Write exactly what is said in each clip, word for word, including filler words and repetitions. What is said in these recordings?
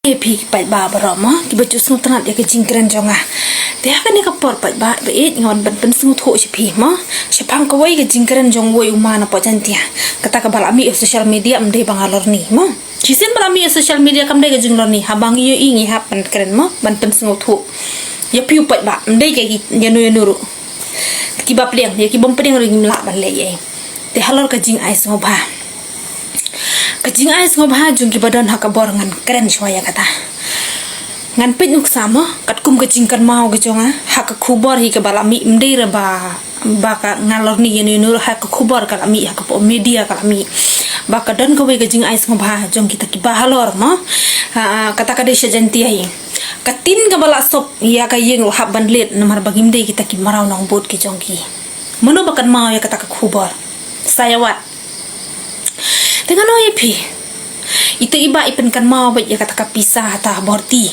Ïa phi ki paidbah baroh mo, kiba ju sngewtynnat ïa ka jingkren jong nga. Te ha kane ka por paidbah ba ïeit, nga wan ban pynsngewthuh sha phi mo, shaphang kawei ka jingkren jong uwei u ma na Pajaiñtia. Kata kaba la mih ha social media, ym dei ba nga lorni mo. Shisien ba la mih ha social media kam dei ka jinglorni, haba ngi ïohi ngi hap ban kren mo, ban pynsngewthuh ïa phi u paidbah, ym dei ka ïano ïano ruh. Kiba pdiang, ïa ki bym pdiang ruh ngim lah ban leh ei. Te halor ka jingai sngewbha, ka jingai sngewbha jong kiba don ha ka bor, ngan kren shuwa ïa kata. Ngan peit nuksa mo, katkum ka jingkynmaw ka jong nga ha ka khubor hi kaba la mih, ym dei re ba, ba ka nga lorni ïano ïano ruh, ha ka khubor ka la mih, ha ka pdeng media ka la mih, ba ka don kawei ka jingai sngewbha jong kita kiba halor mo. Ha, kata ka dei sha Jaiñtia hi. Ka tin kaba la sop ïa ka ïing ruh hap ban leit, namar ba ngim dei kita ki mraw nongbud ki jong ki. Mano ba kynmaw ïa kata ka khubor? Sa ïa wad. Te ngan ong ïa phi, ito i bah i pynkynmaw beit ïa kata ka pisa hata ha Borti.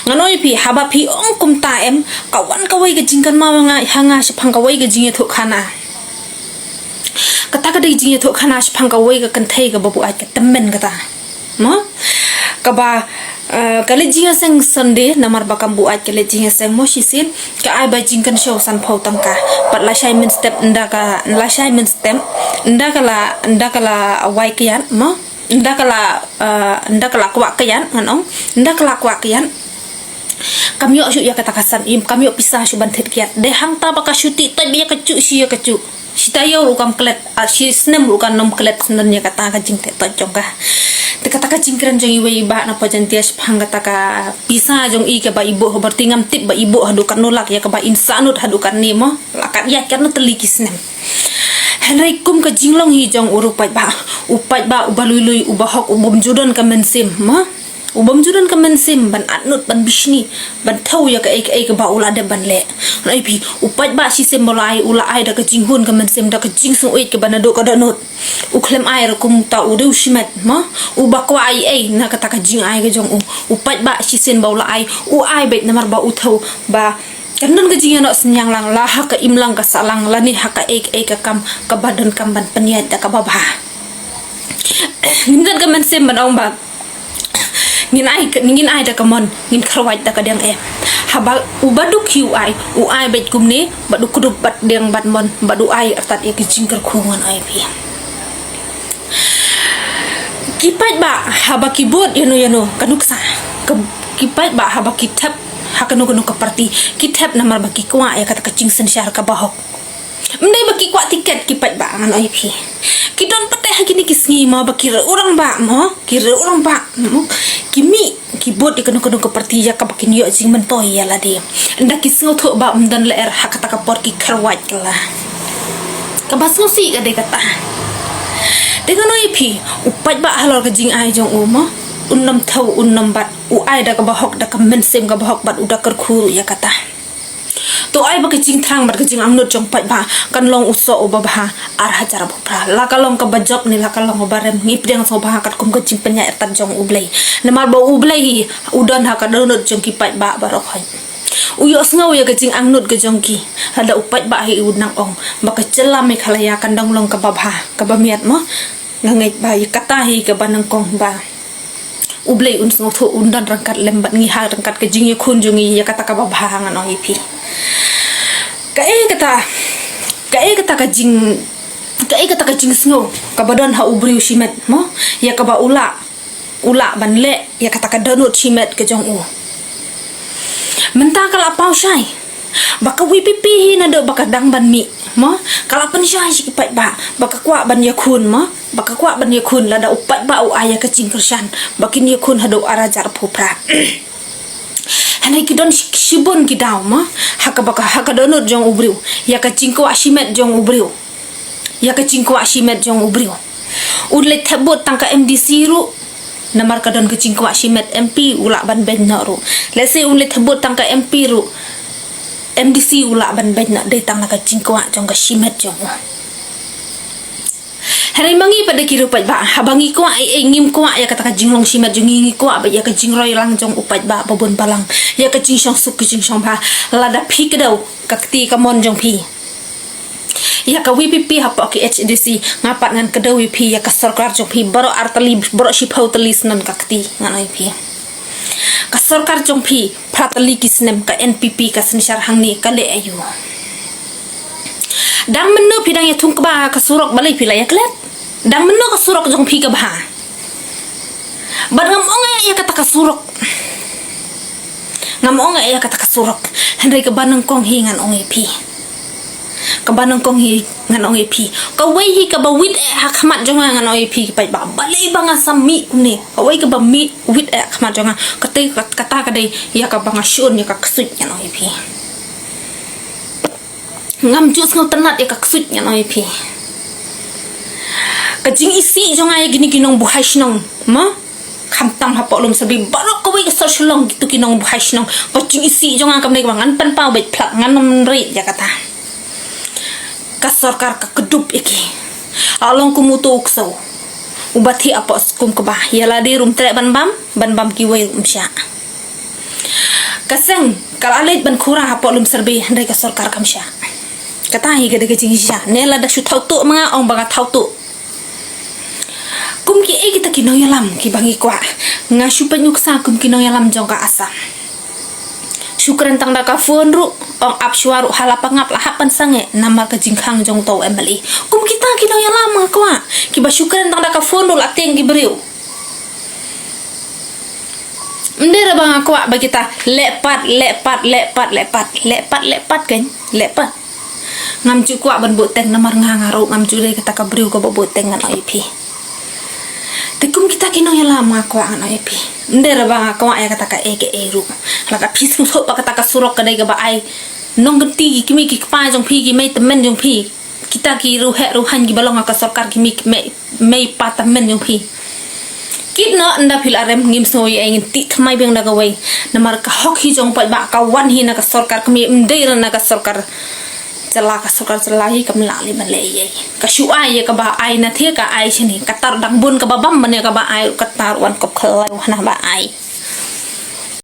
Ngan ong ïa phi, haba phi ong kumta em, ka wan kawei ka jingkynmaw ha nga, ha nga shaphang kawei ka jingïathuhkhana. Kata ka dei jingïathuhkhana shaphang kawei ka kynthei kaba buaid, ka tymmen kata mo. Kaba, eh, ka leit jingïaseng Sunday, namar ba kam buaid ka leit jingïaseng mo shisien. Ka ai ba jingkynshew sanphew tyngka. Bad lashai mynstep ynda ka, lashai mynstep ynda ka la, ynda ka la wai kyiad mo. Ynda ka la, eh, ynda ka la kwah kyiad, ngan ong. Ynda ka la kwah kyiad, kam ïoh shuh ïa kata ka san im, kam ïoh pisa shuh ban thied kyiad. Dei hangta ba ka shu tih toit ïa ka juh shi ïa ka juh. Shi taïew ruh kam klet, ah, shi snem ruh kam nym klet snem ïa kata ka jingteh toit jong ka. Te kata ka jingkren jong iwei i bah na Pajaiñtia shaphang kata ka pisa jong i kaba i buh ha Borti, ngam tip ba i buh haduh katno lak, ïa kaba in sahnud haduh katne mo. La kat ïaid katno tylli ki snem. Hynrei kum ka jinglong hi jong u ruh paidbah, u paidbah uba lui lui, uba hok, u bym ju don ka mynsiem mo. U bym ju don ka mynsiem ban atnud, ban bishni, ban thew ïa kaei kaei kaba u la dep ban leh. Ngan ong ïa phi, u paidbah shisien ba u la ai, u la ai da ka jinghun ka mynsiem, da ka jingsngewbha kaba naduh ka dohnud. U khlem ai ruh kumta u dei u shimet mo. Uba kwah ai ei na kata ka jingai ka jong u. U paidbah shisien ba u la ai, u ai beit namar ba u thew ba kan don ka jingïanoh synñiang lang, la ha ka imlang ka sahlang, lane ha kaei kaei ka kam kaba donkam ban pynïaid da kaba bha. Ngim don ka mynsiem ban ong ba ngin ai, ngin ai da ka mon, ngin kyrwat da ka diang em. Haba u baduk hi u ai, u ai beit kumne, bad u kdup bad diang bad mon, bad u ai artat ïa ka jingkyrkhu, ngan ong ïa phi. Ki paidbah haba ki bud ïano ïano ka nuksa, ka, ki paidbah haba ki thep ha kano kano ka parti, ki thep namar ba ki kwah ïa kata ka jingsynshar kaba hok. Ym dei ba ki kwah tiket ki paidbah, ngan ong ïa phi. Ki don pat ha kine ki sngi mo ba ki reh u rangbah mo, ki reh u rangbah mo. Ki mih, ki bud ïa kano kano ka parti ïa kaba kin ïoh jingmyntoi ïa lade. Ynda ki sngewthuh ba ym don lyer ha kata ka por ki kyrwat kylla. Kaba sngewsih ka dei kata. Te ngan ong ïa phi, u paidbah halor ka jingai jong u mo, un nym thew, un nym bat, u ai da kaba hok, da ka mynsiem kaba hok bad u da kyrkhu ruh ïa kata. To ai ba ka jingthrang bad ka jingangnud jong paidbah kan long u soh uba bha ar hajar arphew phra. La ka long kaba jop ne la ka long kaba rem, ngi pdiang sngewbha katkum ka jingpynïaid artat jong U Blei. Namar ba U Blei hi u don ha ka dohnud jong ki paidbah baroh khoit. U ïohsngew ïa ka jingangnud ka jong ki. Lada u paidbah hi u nang ong ba ka jylla Meghalaya kan dang long kaba bha, kaba miat mo. Nga ngeit ba ïa kata hi kaba nyngkong ba U Blei un sngewthuh, un don ryngkat lem bad ngi ha ryngkat ka jingïakhun jong ngi ïa kata kaba bha, ngan ong ïa phi. Kaei kata, kaei kata ka jing, kaei kata ka jingsngew kaba don ha u briew shimet mo, ïa kaba u lah, u lah ban leh ïa kata ka dohnud shimet ka jong u. Mynta ka la paw shai ba ka VPP hi naduh ba ka dang ban mih mo, ka la pynshai sha ki paidbah ba ka kwah ban ïakhun mo, ba ka kwah ban ïakhun, lada u paidbah u ai ïa ka jingkyrshan ba kin ïakhun haduh ar hajar arphew phra. Hynrei ki don shi, shibun ki daw mo, ha kaba ka, ha ka dohnud jong u briew, ïa ka jingkwah shimet jong u briew. Ïa ka jingkwah shimet jong u briew. Un leit thep vote tang ka MDC ruh, namar ka don ka jingkwah shimet, MP u lah ban beiñ noh ruh. Lehse un leit thep vote tang ka MP ruh, MDC u lah ban beiñ noh, dei tang na ka jingkwah jong ka shimet jong u. Hynrei ma ngi pat da ki riew paidbah, haba ngi kwah ei ei, ngim kwah ïa kata ka jinglong shimet jong ngi, ngi kwah ba ïa ka jingroi lang jong u paidbah ba bun balang, ïa ka jingshongsuk ka jingshongbha. Lada phi kdew ka kti ka mon jong phi ïa ka VPP hapoh ki HDC, nga pat ngan kdew ïa phi ïa ka sorkar jong phi baroh ar tylli, baroh shiphew tylli snem ka kti, ngan ong ïa phi. Ka sorkar jong phi, phra tylli ki snem ka N P P ka synshar hangne ka leh aïu? Dang mynno phi dang ïa thung kba ka surok balei phi la ïa klet? Dang mynno ka surok jong phi ka bha? Bad ngam ong ïa kata ka surok. Ngam ong ïa kata ka surok. Hynrei kaba nyngkong hi ngan ong ïa phi. Kaba nyngkong hi ngan ong ïa phi. Kawei hi kaba wit eh ha khmat jong nga ngan ong ïa phi ki paidbah. Balei ba nga sa mih kumne. Kawei kaba mih wit eh ha khmat jong nga. Kata, kata ka dei ïa kaba nga shun ïa ka ksuid ngan ong ïa phi. Ngam ju sngewtynnat ïa ka ksuid ngan ong ïa phi. Ka jingisih jong nga ïa kine ki nongbuhai shnong. Ma? Khamtam hapoh Lumshyrbi baroh kawei ka sor Shillong kito ki nongbuhai shnong. Ka jingisih jong nga kam dei kaba ngan pynpaw beit phlak ngan ym ri ïa kata. Ka sorkar ka kdup ïa ki. Along kum uto u ksew. Uba thiah hapoh skum kba. Ïa lade ruh um treh ban bam, ban bam kiwei ruh um shah. Ka seng, ka la leit ban khura hapoh Lumshyrbi, hynrei ka sorkar kam shah. Kata hi ka dei ka jingshisha. Ne lada shu thaw tuh ma nga ong ba nga thaw tuh. Kum kiei kita ki nongïalam kiba ngi kwah. Nga shu peit nuksa kum ki nongïalam jong ka Assam. Shu kren tang da ka phone ruh, ong ap shuwa ruh ha la pangap la hap ban sangeh namar ka jingkhang jong uto u M L A. Kum kita ki nongïalam nga kwah. Kiba shu kren tang da ka phone ruh la tieng ki briew. Ym dei re ba nga kwah ba kita leh pat, leh pat, leh pat, leh pat, leh pat, leh pat kan, leh pat. Ngam ju kwah ban buh teng namar nga nga ruh ngam ju dei kata ka briew kaba buh teng ngan ong ïa phi. Te kum kita ki nongïalam nga kwah ngan ong ïa phi. Ym dei re ba nga kwah ïa kata kaei kaei ruh. Lada phi sngewthuh ba kata ka surok ka dei kaba ai nongkynti ki kmie ki kpa jong phi, ki mei tymmen jong phi. Kita ki ruh heh ruh haiñ kiba long ha ka sorkar ki mei, mei, mei pa tymmen jong phi. Kit noh ynda phi la rem ngim sngew ïa ngin tih thymmai biang da kawei. Namar ka hok hi jong paidbah ka wan hi na ka sorkar kmie ym dei re na ka sorkar jylla, ka sorkar jylla hi kam lah lei ban leh ei ei. Ka shu ai ïa kaba ai na thie ka ai shane. Kata dang bun kaba bam ban ïa kaba ai, kata wan kop khlaiñ hana ba ai.